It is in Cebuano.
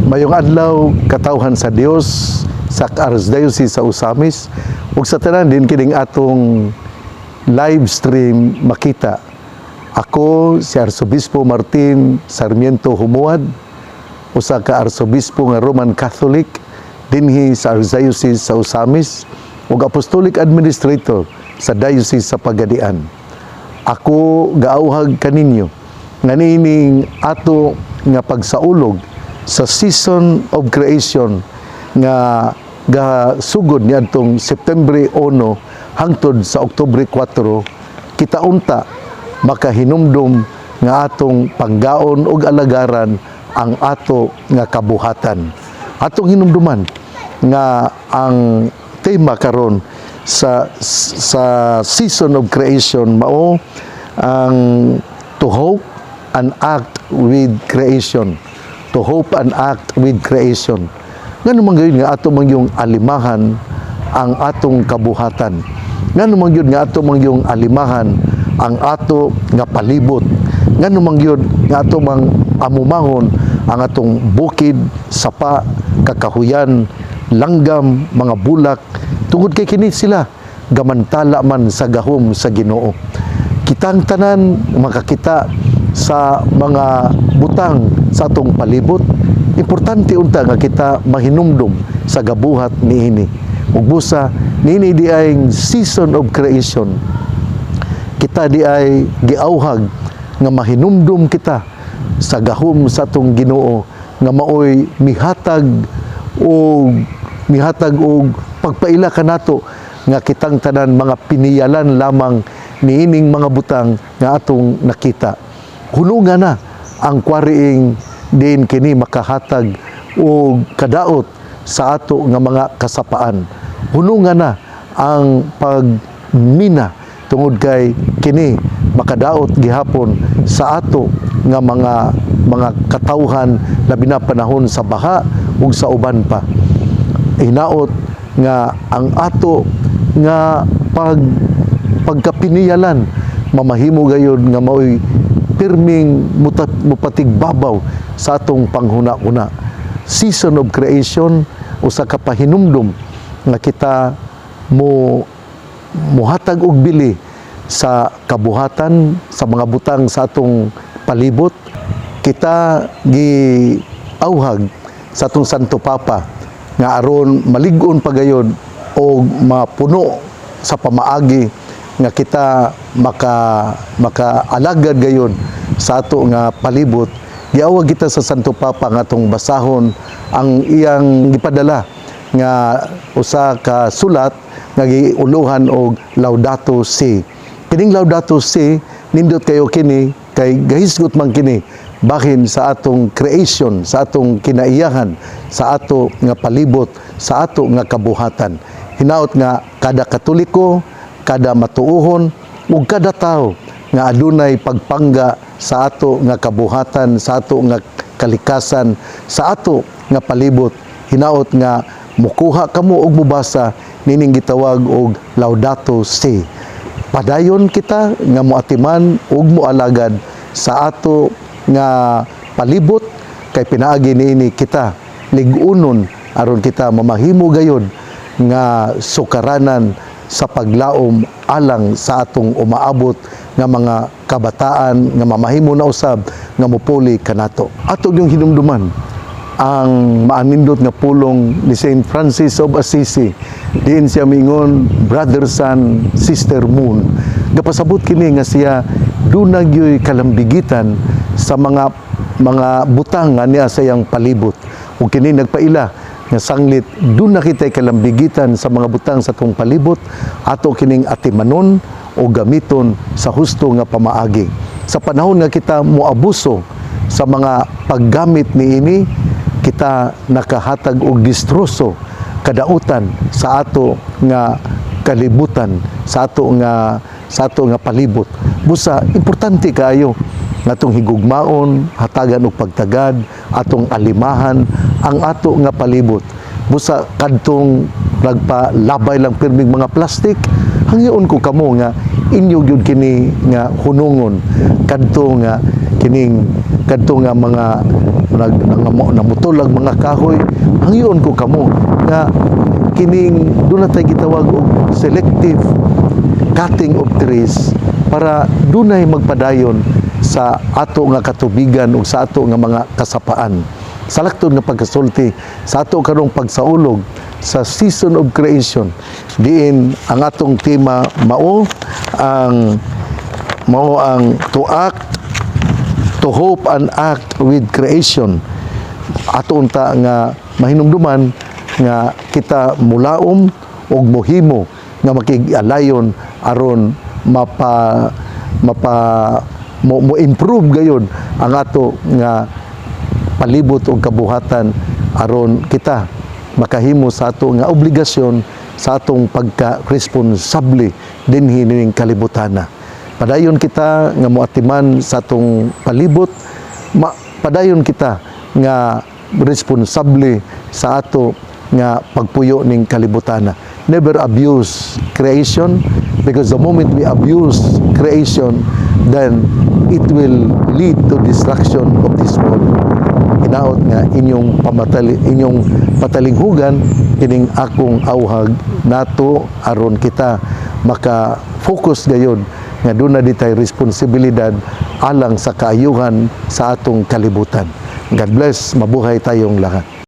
Mayong adlaw, katawhan sa Dios sa Archdiocese sa Ozamiz ug sa tanan din kining atong live stream makita. Ako si Arsobispo Martin Sarmiento Jumuad, usa ka arsobispo nga Roman Catholic dinhi sa Archdiocese sa Ozamiz ug Apostolic Administrator sa Diocese sa Pagadian. Ako gaauhag kaninyo nga niining ato nga pagsaulog sa season of creation nga gasugod niadtong September 1 hangtod sa Oktubre 4, kita unta makahinumdum nga atong panggaon ug alagaran ang ato nga kabuhatan. Atong hinumduman nga ang tema karon sa season of creation mao ang to hope and act with creation. To hope and act with creation. Ngano man gayud nga ato man yung alimahan ang atong kabuhatan? Ngano man gyud nga ato man yung alimahan ang ato nga palibot? Ngano man gyud nga ato mang amumahon ang atong bukid, sapa, kakahuyan, langgam, mga bulak, tungod kay kini sila gamantala man sa gahom sa Ginoo? Kitang tanan makakita sa mga butang sa atong palibot. Importante unta nga kita mahinumdum sa gabuhat niini. Ug busa niini di ay season of creation, kita di ay giauhag nga mahinumdum kita sa gahom sa atong Ginoo nga maoy mihatag og pagpaila kanato nga kitang tanan mga piniyalan lamang niining mga butang nga atong nakita. Hununga na ang kwariing diin kini makahatag og kadaot sa ato nga mga kasapaan. Hununga na ang pagmina tungod kay kini makadaot gihapon sa ato nga mga katawhan, labi na panahon sa baha ug sa uban pa. Hinaot nga ang ato nga pagkapiniyalan mamahimo gayud nga maoy pirming mupatigbabaw sa atong panghuna-una. Season of creation, usa ka pahinumdum nga kita mo muhatag og bili sa kabuhatan sa mga butang sa atong palibot. Kita gi-auhag sa atong Santo Papa nga aron malig-on pagayon o mapuno sa pamaagi nga kita makaalagad gayon sa ato nga palibot. Giawhag kita sa Santo Papa nga atong basahon ang iyang gipadala nga usa ka sulat nga giuluhan og Laudato Si. Kining Laudato Si, nindot kayo kini kay gahisgot man kini bahin sa atong creation, sa atong kinaiyahan, sa ato nga palibot, sa ato nga kabuhatan. Hinaot nga kada Katoliko, kada matuohon ug kada tao nga adunay pagpangga sa ato nga kabuhatan, sa ato nga kalikasan, sa ato nga palibot, hinaot nga mukuha kamo og mubasa nining gitawag og Laudato Si. Padayon kita nga moatiman ug moalagad sa ato nga palibot kay pinaagi niini kita lig-unon aron kita mamahimo gayod nga sukaranan sa paglaom alang sa atong umaabot nga mga kabataan nga mamahimo na usab nga mupuli kanato. Ato yung hinumduman ang maanindot nga pulong ni Saint Francis of Assisi diin siya mingon, "Brother Sun, Sister Moon." Gapasabot kini nga siya duna gyoy kalambigitan sa mga butang nga niya sa iyang palibot, ug kini nagpaila nga sanglit duna kitay kalambigitan sa mga butang sa atong palibot, ato kining atimanon o gamiton sa husto nga pamaagi. Sa panahon nga kita moabuso sa mga paggamit niini, kita nakahatag og distroso, kadautan sa ato nga kalibutan, sa ato nga palibot. Busa importante kaayo nga atong higugmaon, hatagan og pagtagad, atong alimahan ang ato nga palibot. Busa kadtong nagpalabay lang pirming mga plastik, hangyoon ko kamo nga inyo gyud kini nga hunungon kadto nga kining kadto nga mga Nag namutol ang mga kahoy. Hangyoon ko kamo nga kining duna tay gitawag og selective cutting of trees para dunay magpadayon sa ato nga katubigan ug sa ato nga mga kasapaan. Salakton nga pagkasulti sa ato karong pagsaulog sa season of creation, diin ang atong tema mao ang to act, to hope and act with creation. Ato unta nga mahinumduman nga kita mulaom og mohimo nga makig-alayon aron mapa mapa mo, mo improve gayon ang ato nga palibot og kabuhatan aron kita makahimo sa ato nga obligasyon sa atong pagka-responsable dinhi nining kalibutana. Padayon kita nga moatiman sa atong palibot, padayon kita nga responsable sa ato nga pagpuyo ning kalibutana. Never abuse creation, because the moment we abuse creation, then it will lead to destruction of this world. Hinaot nga inyong patalinghugan kining akong awhag nato aron kita maka focus gayon nga duna ditay responsibilidad alang sa kaayuhan sa atong kalibutan. God bless, mabuhay tayong lahat.